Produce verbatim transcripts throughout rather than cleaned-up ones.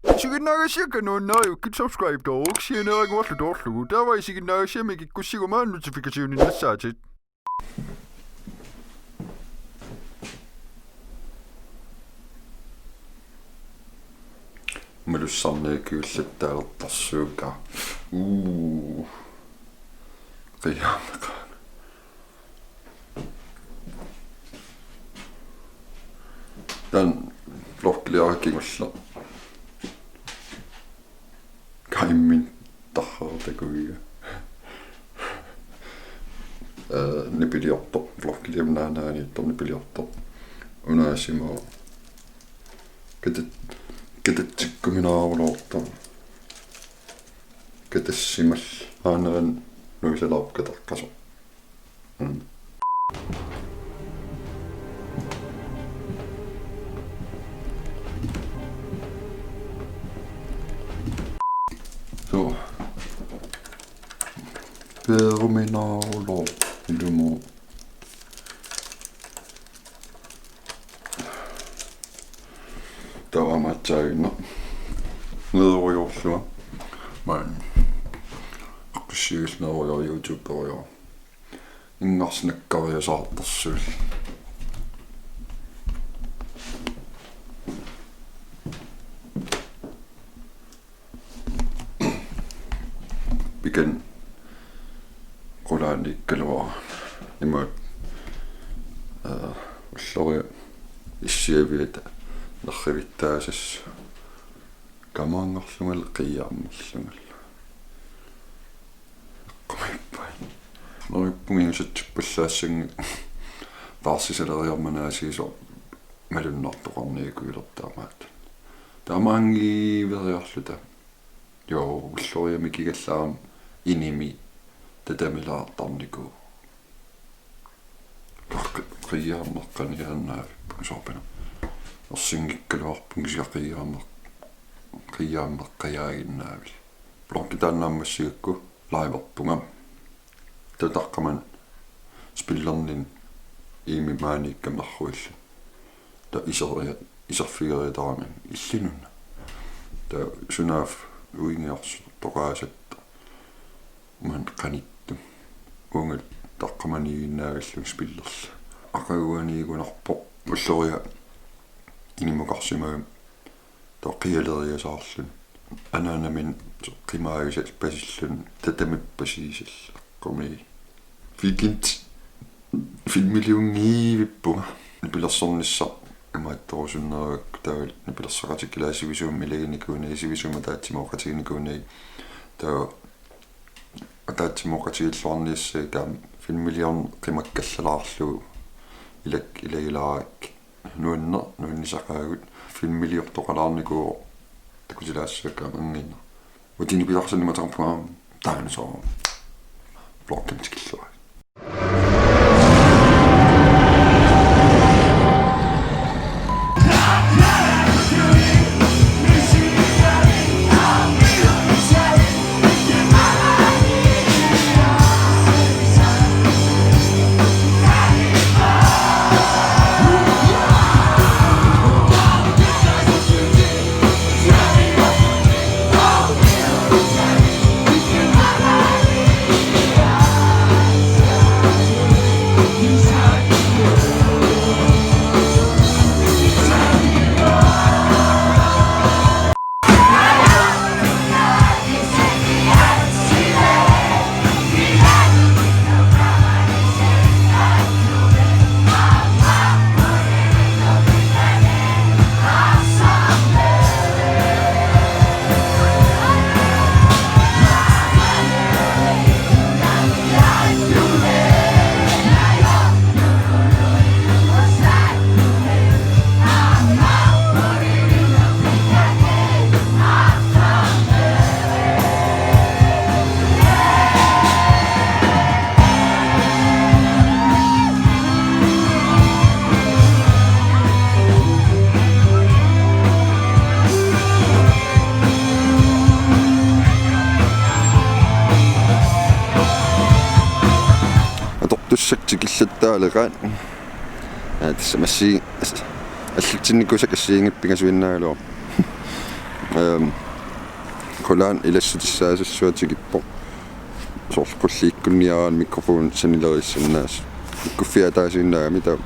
Isiginnaagassiakka nuannariukkit subscribe-tooruk sianeeraguarlu toorlugu. Taava isiginnaagassiami kikkussiguma notification-innassaatit. Malussarniakkullattaalertarsuuka. Uu. Qiiaarneqaanga. Taanna vloggiliara kingulleq. Kaimmin tarrartakuiga. Eh, nipiliortoq, vloggiliami naanaaniittoq nipiliortoq. Unaasimaaq. Katat-, katatsikkuminaaruloortoq. Katassimallaaneranut nuisalaarpoq kateqqasoq. Mm. So. Peeruminaaruloorpoq ilumut. Taava aamma aatsaannguaq. Nererujoorlunga. Maani. Aqqusiigallit nererujoor, YouTuberujoor. Inngarsinakkariasaartarsuulluni. Pikan qulaaniikkaluarluni imaat, aa, ulloriaq issiaviata nerrivittaasassaaq. Kamaanngarlungalu qiiaarnerlungalu. Eqqumiippai. Neriuppunga ingasatsippallaassanngilanga taarsisaleriarmat aasiisoq malunnartoqarniakuulertaamaat. Taamaanngiveriarluta. Joo, ulloriaq mikigallaramik inimi tatamilaartarnikuuvoq. Qi-, qiiaarneq qaniaannaavippunga soorpina. Ersinngikkaluarpunga kisianni qiiaarneq, qiiaarneq qajaaginnaavili. Vloggi taanna aamma massigakku liverpunga. Taava taqqamani spillerninni iimi maaniikkammerruillu. Taava iseria-, iserfigeriataramik illinuna. Taava sunaaffa uingiorsoqaasatta. Maani qanittumi. Uunga taqqamaniiginnaavillunga spillerlunga. Aqaguaniigunarpoq ulloriaq inimukarsimagami. Taava qialeriasaarluni. Anaanaminnut qimaagisallu pasilluni. Tatamippasiisallu. Eqqumii. Weekend filmiliunngivippunga. Nipilersornissaq imaattorusunnerugakku taavalu nipilersoqatigilaarlunga sivisuumik ilaginikuunagit, sivisuumik ataatsimooqatiginikuunagit. Taava ataatsimooqatigiilluarniassagikka aamma filmiliorneq qimakkallalaarlugu ilak-, ilagilaarakkit. Nuanneq, nuannisaqaagut, filmiliortoqalaarnikuuvoq takutilaassagakkit aamma angineq. Uatsinni piareersarniumaarpunga taanna soorlu. Vloggimut tikilluarit. Atortussat tikillattaaleqaat. Aa, tassa massi-, as-, allatsinnikuusakka assigiinngitsut pingasuinnaagaluarput. Ehm, qulaan ilassutissaassassuaq tikippoq. Soorlu qulliikkunniaraanni mikrofoni sanileriissannaasut. Ikkuffia ataasiinnaagami taava.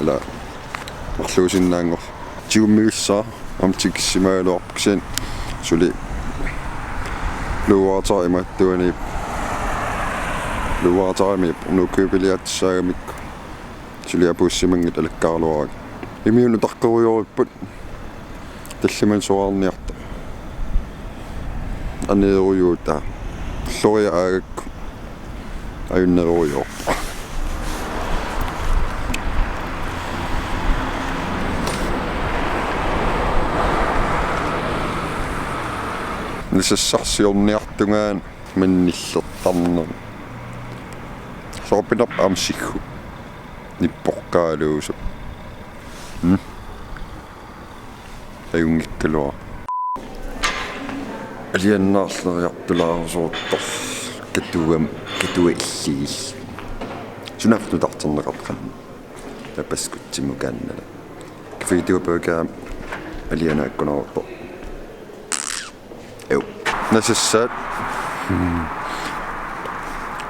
Ila marluusinnaanngor. Tigummivissaa aamma tikissimagaluarpoq kisianni suli luuaatara imaattuaniippoq. Luuaataramiippoq nuukkiupiliaatissaagamikku. Suli apuussimanngitsoq alakkaaraluarpara. Immiunnut taqqerujoorput. Tallimanik soraarniartoq. Aneerujuutaa. Loriaq aagakku. Ajunnerujoorpoq. Nasassarsiorniartungaani mannillertarnermi. Soorpinerp amsiggu. Nippoqqaaluusup. Mm. Ajunngikkaluaq. Alianaarleriartulaarusoortoq katuam-, katuap illigillu. Sunaaffa nutarterneqartoq qanoq. Tapaskutsimut kaannala. Kafeetua pøkaa alianaakkunaarpoq. Jo. Nasassaat. Hmm.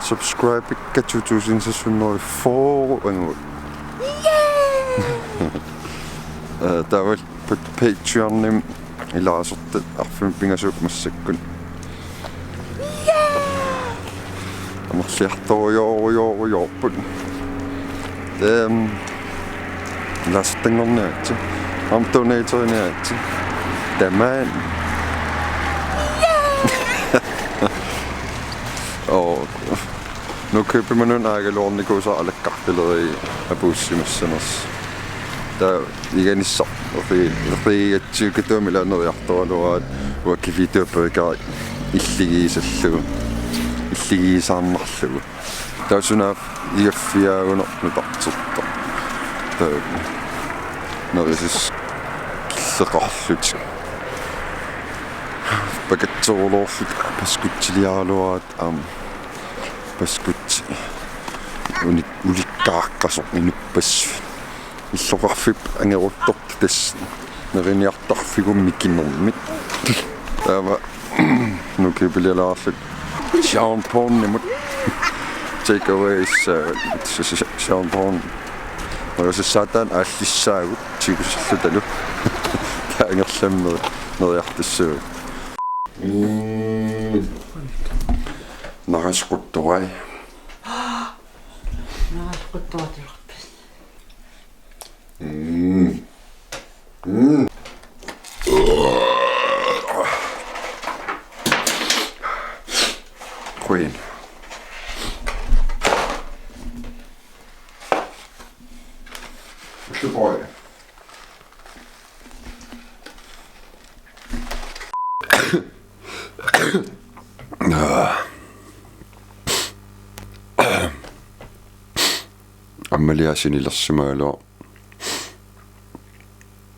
Subscribe-ikka to tusind seks hundrede og fyrre angut. Øh, der var på Patreon-imi ilaasortat arfineq-pingasuupput massakkut. Amerliartorujoorujoorujoorujoorput. Ehm, ilaasortanngorniaritsi. Aamma donatoriniaritsi. Tamaan. Oo. Nuukkiup Imanun aagaluarnikuusara alakkartaleriga apuussimassanersoq. Taava iganissaq erigi-, erigatsigu katuami ilaa neriartoraluaraat uanga Kafeetua pøkaa illigiisallugu. Illigiisaarnarlugu. Taava sunaaffa igaffiaaguneq nutartertoq. Taava nerisassat killeqarlutik. Pakatserulorlutik paskutsiliaraluaraat aamma. Paskutsit. Uni-, ulikkaaqqasoq inuppassuit. Illoqarfiup angeruttortoq tassa neriniartarfigut mikinermik. Taava nuukkiupilialaarlutik Sean Paul-imut. Take away is, uh, s-, s-, s-, Sean Paul. Nerisassaataa aallissaagut tigusarlutalu. Taava angerlammi neriartussaagut. Mm. Narasequttorai. Narasequttoratilorpas. Mm. Mm. Queen. Good boy. Aamma ila sinilersimagaluaq.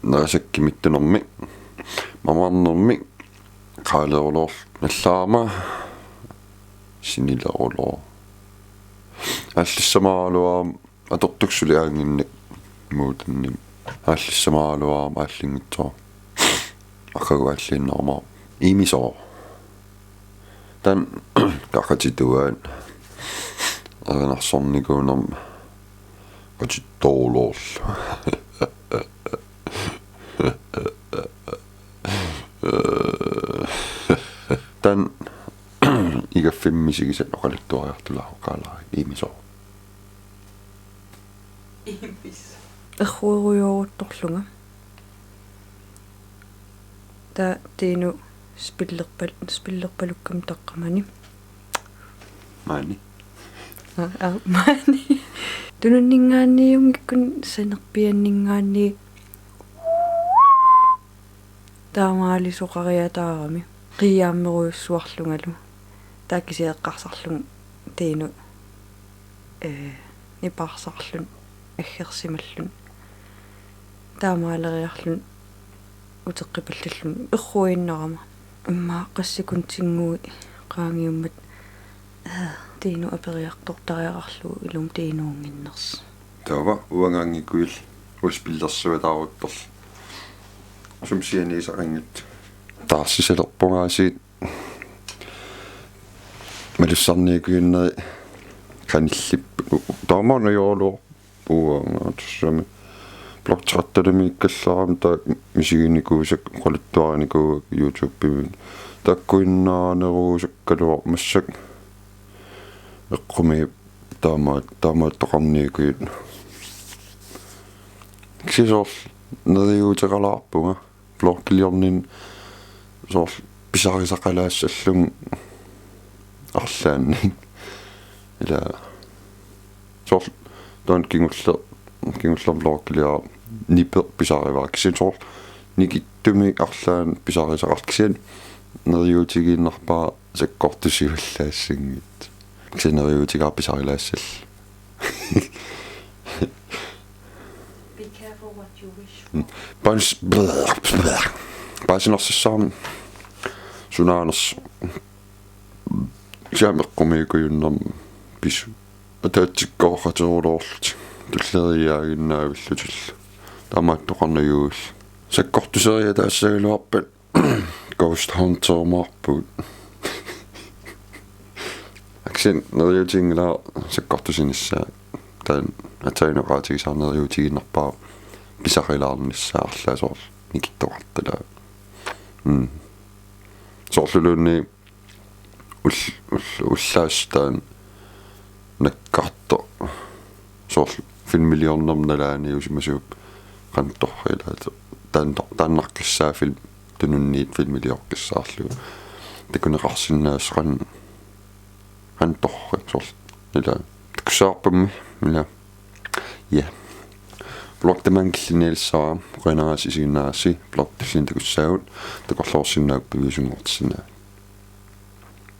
Nerisakkit mittunermik, mamarnermik, qaaleruloorlugu nallaarama sinileruloorlunga. Aallissamaraluarama atortukkut suli aannginnik muutanni. Aallissamaraluarama aallinngitsoq. Aqagu aalliinnarama. Imisoo. Taanna qaqatituaat erinarsornikuunermi qatittoorloorlugu. Taanna igaffimmi misigisat oqaluttuariartulaarlugu oqaalaarlunga imisoo. Imis. Erruerujooruttorlunga. Taava Tiinu spillerpal-, spillerpalukkami taqqamani. Maani. Aa, aa, maani. Tununninngaanniit ungikkun sanerpianninngaanniit taamaalisoqariataarami. Qiiaammerujussuarlungalu. Taava kisianni eqqarsarlunga Tiinu, ee, nipaarsaarluni, aggersimalluni. Taamaaleriarluni uteqqipallalluni erruinnarama. Immaqa qassit sekundinnguit qaangiummat, ee, Tiinu aperiartortariaqarlugu ilumut Tiinuunnginnersoq. Taava uangaanngikkuillu uanga spillersuataaruttorlunga. Sumik sianiisaqanngitsoq. Taarsisalerpungaasiit malussarniukujunneri qanillipput. Taamaana joorluorpuanga tassami. Blog tretten-imiikkallarama taava misiginikuusakka oqaluttuarinikuuakka YouTube-imi. Taakkuinnaaneruusakkaluarpoq massakkut eqqumiit taama-, taamaattoqarniukujut. Kisianni soorlu neriuuteqalaarpunga. Bloggiliorninni soorlu pisarisaqalaassallunga arlaannik. Ila soorlu taanna kingulleq, kingullermik bloggiliara nipeq pisarivara. Kisianni soorlu nikittumik arlaannik pisarisaqarluni, kisianni neriuutigiinnarpara sakkortusiuallaassanngitsoq. Kisianni neriuutigaara pisarilaassallunga. Be careful what you wish for. Paas-, paasinarsissaarmi sunaanersoq. Kisianni eqqumiikujunnermi pisut. Ataatsikkoorlutik tulleriiaaginnarlutik naavillutillu. Taamaattoqarnavianngilaq. Sakkortuseriataassagaluarpat Ghost Hunter-umaarpugut. Kisianni neriuutiginngilara sakkortusinissaa. Taanna aatsaat oqaatigisassara neriuutigiinnarpara pisarilaarnissaa arlaat soorlu nikittoqartalaaq. Mm. Soorluluunniit ull-, ull-, ullaaq taanna nakkartoq. Soorlu filmiliornerma nalaaniussimasuupput qanoq torrallaat. Taanna-, taannaqqissaaq film tununniit filmilioqqissaarlugu. Takuneqarsinnaasut qan-, qanoq torrak soorlu. Ila. Takussavarpummi. Ila. Ja. Blog tamaanga killinnialissavara, qujanaq isiginnaarassi, blog tulliani takussaagut, takorloorsinnaaguit piviusunngortissinnaavat.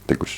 Takuss.